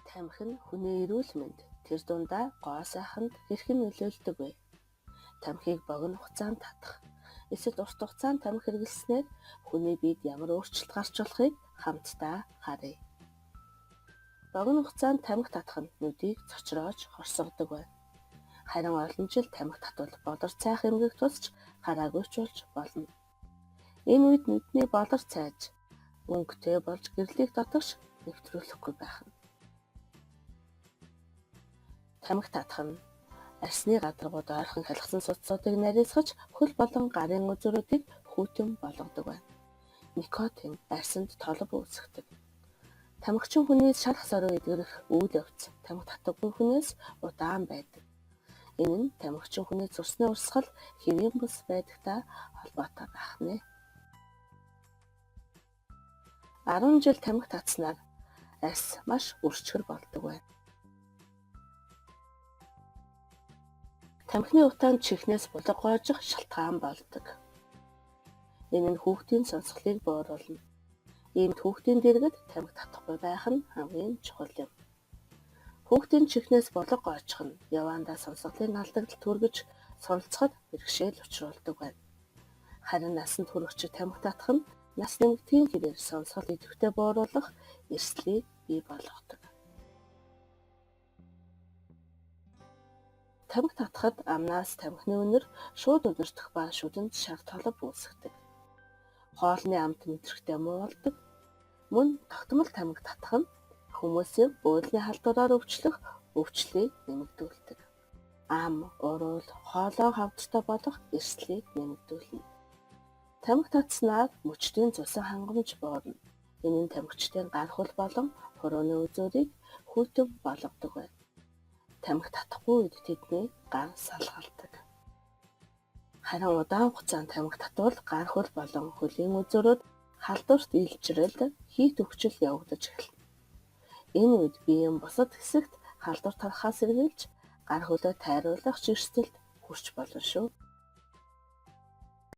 Тамхи нь хүний эрүүл мэнд, тэр дундаа гоо сайханд хэрхэн нөлөөлдөг вэ? Тамхиг богино хугацаанд татах, эсвэл урт хугацаанд тамхи хэрэглэснээр хүний биед ямар өөрчлөлт гарч болохыг хамтдаа харъя. Богино хугацаанд тамхи татах нь нүдийг цочроож хорсгодог байна. Харин олон жил тамхи татвал болор цайх эмгэг тусч гараагүй ч болж болно. Энэ үед нүдний болор цайж өнгөтэй болж гэрлийг дотогш нэвтрүүлэхгүй байх нь. Тамхи татах нь арьсны гадаргууд ойрхон хялгасан судсуудыг нарийсгаж хөл болон гарын үзүүрүүдийг хүйтэн болгодог байна. Никотин арьсанд толбо үүсгэдэг. Тамхичин хүний шарх соруу эдгэрэх үйл явц тамхи татдаггүй хүнээс удаан байдаг. Энэ нь тамхичин хүний цусны урсгал хэвийн бус байдагтай холбоотой байх нэ. 10 жил тамхи татснаар арьс маш өрчгөр болдог байна. Тамхины утаанд чихнээс булаг гоожих шалтгаан болдог. Энэ нь хүүхдийн сонсголыг бууруулна. Иймд хүүхдийн дэргэд тамхи татахгүй байх нь хамгийн чухал юм. Хүүхдийн чихнээс булаг гоожих нь яваандаа сонсголын алдагдал төргөж суралцахад бэрхшээл учруулдаг байна. Харин насанд хүрэгч тамхи татах нь нас нэмэгдэхийн хэрээр сонсгол идэвхтэй бууруулах эрсдлийг бий болгодог. Тамхи татахад амнаас тамхины үнэр шууд үнэртэх ба шүдэнд шар толбо үүсгэдэг. Хоолны амт мэдрэхтэй муу болдог. Мөн тогтмол тамхи татах нь хүмүүсийн бөөлний халдвараар өвчлөх өвчлөлийг нэмэгдүүлдэг. Ам, уруул, хоолой хавдартай болох эрсдлийг нэмэгдүүлнэ. Тамхи татснаар мөчдийн цусан хангамж буурна. Энэ нь тамхичдын гар хөл болон хурууны үзүүрийг хүйтэн болгодог байна. Тамхи татахгүй үед тэдний гар салгалдаг. Харин удаан хугацаанд тамхи татвал гар хөл болон хөлийн үзүүрүүд халдварт илжрэл, хийт өвчл явагдаж эхэлнэ. Энэ үед биеийн бусад хэсэгт халдвар тархахаас сэргийлж гар хөлөө тайруулах ч эрсдэлд хүрч болно шүү.